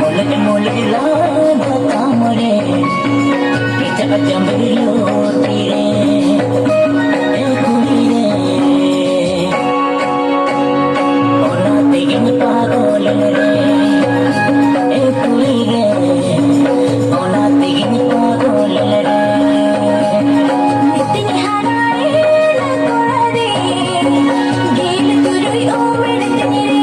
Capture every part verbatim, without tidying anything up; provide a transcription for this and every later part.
ᱢᱚᱞᱮᱡ ᱢᱚᱞᱮᱡ ᱞᱟᱸᱫᱟ ᱛᱟᱢ ᱨᱮ, ᱠᱮᱪᱟᱜ ᱪᱟᱢᱵᱤ ᱞᱩᱛᱤ ᱨᱮ, ᱮ ᱠᱩᱲᱤ ᱨᱮ, ᱚᱱᱟ ᱛᱮᱜᱮᱧ ᱯᱟᱜᱚᱞ ᱨᱮ, ᱮ ᱠᱩᱲᱤ ᱨᱮ, ᱚᱱᱟ ᱛᱮᱜᱮᱧ ᱯᱟᱜᱚᱞ ᱨᱮ᱾ ᱢᱤᱫᱴᱮᱱ ᱦᱟᱨᱟᱭᱮᱱᱟ ᱠᱚᱲᱟ ᱨᱮ, ᱜᱮᱞ ᱛᱩᱨᱩᱭ ᱩᱢᱮᱨ ᱛᱤᱧ ᱨᱮ᱾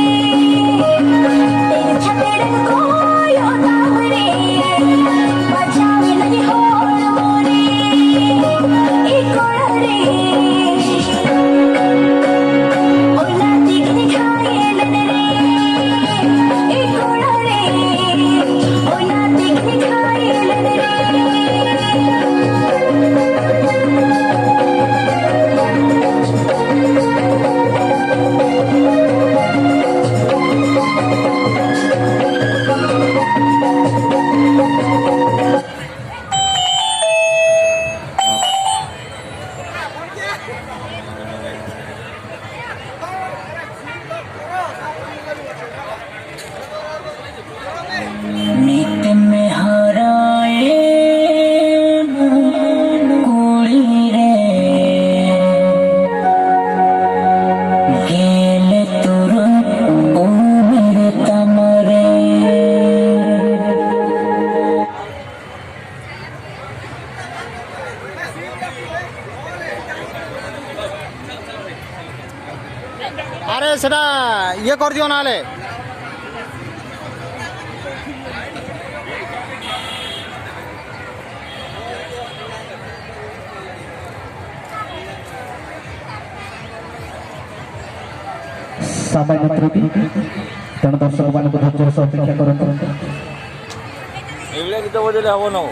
ᱱᱤᱛᱮᱢ ᱦᱟᱨᱟᱭᱮᱱᱟ ᱠᱩᱲᱤ ᱨᱮ, ᱜᱮᱞ ᱛᱩᱨᱩᱭ ᱩᱢᱮᱨ ᱛᱟᱢ ᱨᱮ᱾ ଆରେ ସେଟା ଇଏ କରିଦିଅ ନହେଲେ। ସାମାନ୍ୟ ତ୍ରୁଟି, ତେଣୁ ଦର୍ଶକମାନଙ୍କୁ ଧୈର୍ଯ୍ୟର ସହ ଅପେକ୍ଷା କରନ୍ତୁ। ଏଇଭଳିଆ ଗୀତ ବଜେଇଲେ ହବ ନ ହବ?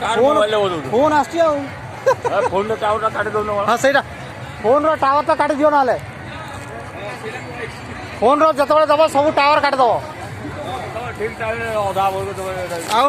କାହା ଫୋନ, ମୋବାଇଲରେ ବଜଉଛୁ? ଫୋନ ଆସୁଛି ଆଉ। ଏ, ଫୋନର ଟାୱାରଟା କାଟି ଦଉନ କଣ? ହଁ, ସେଇଟା। ଫୋନର ଟାୱାରଟା କାଟି ଦିଅ ନହେଲେ। ଫୋନର ଯେତେବେଳେ ଦବ, ସବୁ ଟାୱାର କାଟିଦବ। ତମେ ଠିକ୍ ଟାଇମରେ ଅଧା ବଳକୁ ତମେ ଏଇଟା ଆଉ